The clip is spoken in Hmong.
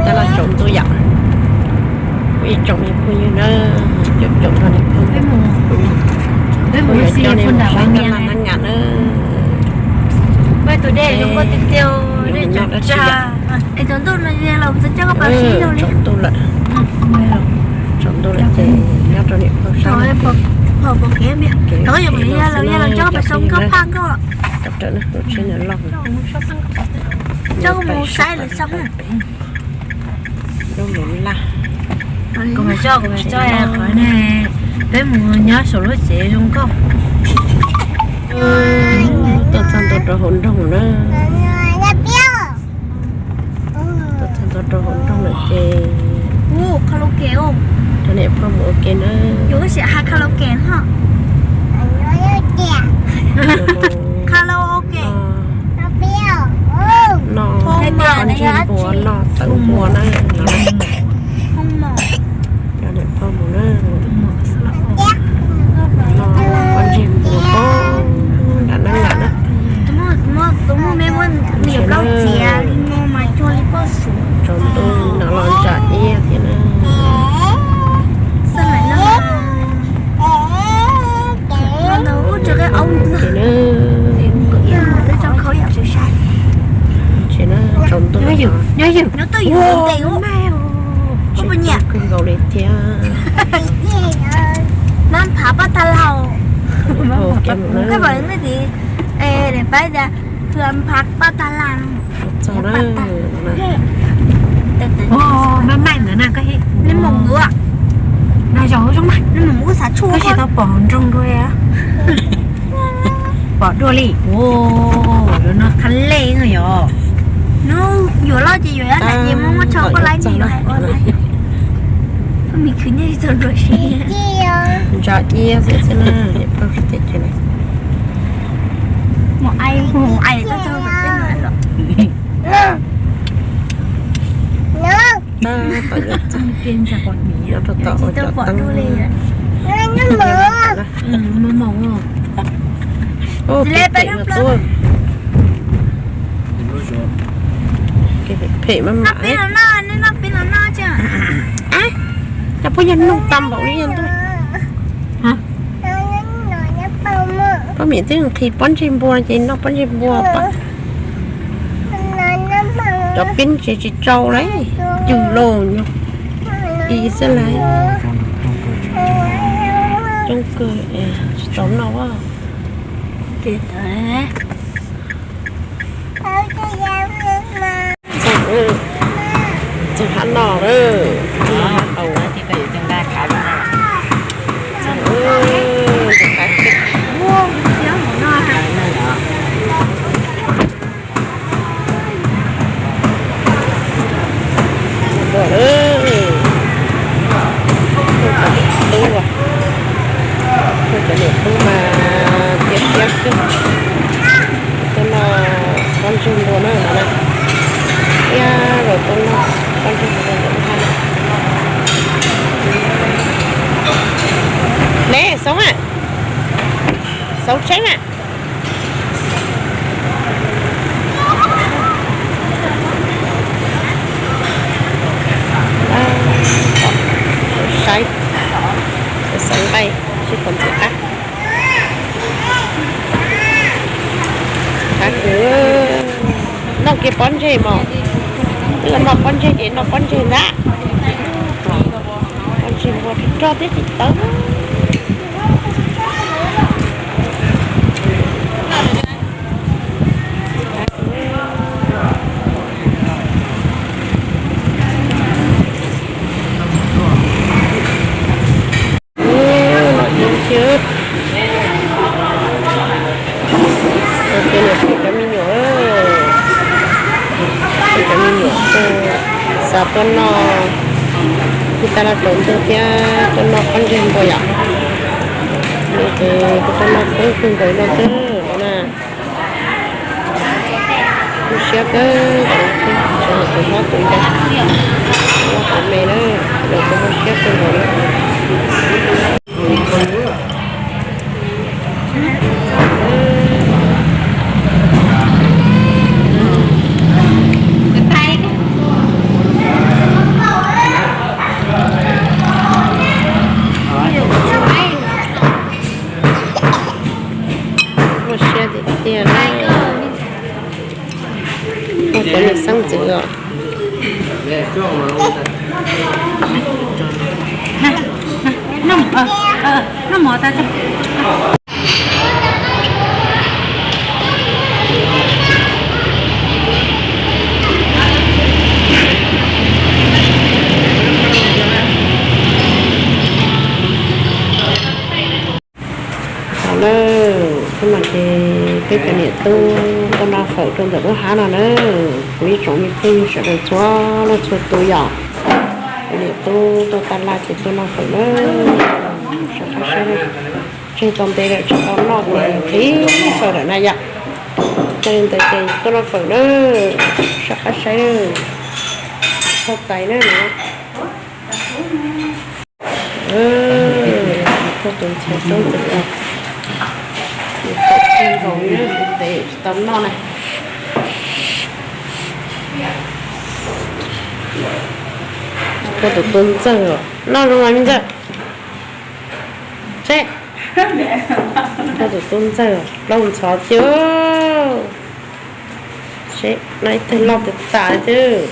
Taj laj tsaus ntuj yom. Ib tsoom me phooj ywg na, caum caum rau niam pog, peb mus ua si rau nram Vaj Mias na. Peb tus dej zoo nkauj tiag tiag, dej tsaus tsag. Es tsaus ntuj no los txog coj koj pais sib laug li. Tsaus ntuj lawm, tsaus ntuj lawm ces nyob rau niam pog sab. Pom kev, rov yuav mus yog laus, yog laus coj koj pais sau nkauj phaj nkauj. Cov rawm na, tus tsheb nws loj. Coj mus saib lawv sau. Lub lub laj. Kuv mas coj, kuv mas coj qhov ne, peb mus nyob saum lub tsev zoo nkauj. Tuaj txog ntua rau hauv nroog na. Tuaj txog ntua rau hauv nroog lawm ces rau niam pog mus ua ke na. Noj pob ntseg npua, noj tawv npua na. Cov niam pog mus na, noj pob ntseg npua pob nram neeb lawm na. Tsaus ntuj no los ntsa iab thiab na. Ces na, tsaus ntuj, nyob ywm, nyob ywm, nyob ywm, kawg nkaus li thiab. Mab phav paj tag laug. Pab tias, phav paj tag laug. Mab maim ntawd na, koj, neb mus ua, na zog zoo mas, neb mus ua xav tshuaj, koj tsis tau pom nroog dua. Pom dua li, ua, yuav no qha lej no yom. Hnub yuav loj ces yuav nram ces muaj muaj tsho poj laib ces yuav hais ua lawm. Koj me khwv nyiaj tsis txog nruab siab. Ntsa iab xwb xwb na, niam pog xwb ces cia li. Mus ai, mus ai koj txog tom tej no los. Tab tom yuav txog, nyob rau tom ua cov teeb. Phem maj mam. Cov phooj ywg, noj tag npaum li ntuj. Poj niam twb nqhis pob ntseg npua ces noj pob ntseg npua pab. Cov pib tsev tsis tsau lawm, cws los nyob i xwb lawm. Coob kawg, tsis tau noj. Txog hab no lawm. Tub, cov niam tub mas tiab tiab xwb. Tuaj noj pob ntseg npua na no na. Thiab los tuaj noj pob ntseg npua ntawm lub hab na. Ne Xoob a, Xoob Tsheeb a. Saib, xav nqaij sib pom ntxim qab. Qab kawg. Noj kiag pob ntseg mog. Twb los noj pob ntseg ces noj pob ntseg ntag. Pob ntseg npua rog thiab tsis tawv. Cov me nyuam, cov me nyuam xav tuaj noj, ib tag laj tsaus ntuj thiab tuaj noj pob ntseg npua yom. Ces kuv tuaj noj poob kawg nkaus no xwb no na. Muaj siab kawg nkaus li thiab, tsis hais tus hlob tus yau, tus me na, lawv kuj muaj siab kawg nkaus li. Noj mov tas. Tau lawm, hnub no ces peb cov niam tub tuaj noj fawm rau ntawm lub hav no na. Kuv ib tsoom me phooj ywg sawv daws txhua leej txhua tus yom. Cov niam tub tuaj taj laj ces tuaj noj fawm na. Sawv qab saib, tseg tau ntev lawm tsis tau noj ces qhib tau lawm na yom. Yog li ntawd ces tuaj noj fawm na, sawv qab saib, thauj tais na no. Thauj tus ntxhais roob ntxawg no, ntev tsis tau noj na. Thauj tus tub ntxawg, noj zoo mas me ntxawg. Seb, thauj tus tub ntxawg plaub ntxhov tiag. Seb, noj ib teg loj tiag tas tiag.